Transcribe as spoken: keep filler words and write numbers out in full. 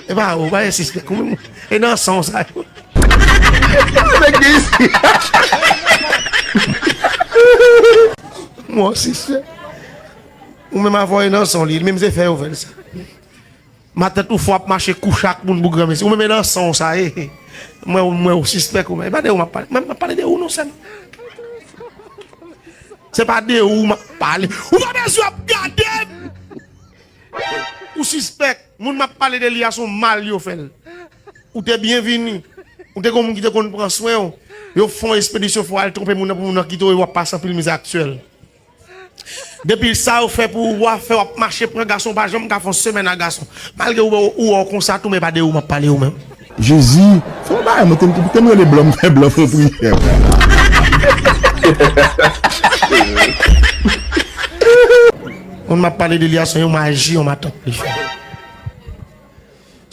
E pa ou, pa gen sispèk ou menm. E nan san w sa yo. Mwen sispèk. Ou menm avè w e nan san w li, menm se fè yo fè l sa. Matant ou fò ap mache kouche ak moun pou granmesi. Ou menm e nan san w sa ye. Mwen, mwen ou sispèk ou menm. E pa de ou m ap pale. Mwen m ap pale de ou non sèlman. Se pa de ou m ap pale. Ou pa bezwen ap gade m. Ou sispèk. Moun m ap pale de li a se yon mal yo fè l. Ou te byen vini. Ou te gen moun ki te konn pran swen w. Yo fè yon espedisyon fò al twonpe moun nan pou moun nan kite w e w ap pase anpil mizè aktyèl. Depi sa yo fè pou ou, w a fè w ap mache pran gason, w pa janm ka fè yon semèn a gason. Malgre ou, ou, ou konsa tou, men pa de ou m ap pale ou menm. Jezi, fè yon bagay, mwen te, te m rele blan, m fè blan fè yon priyè. Moun m ap pale de li a, se yon maji, yon matant li fè.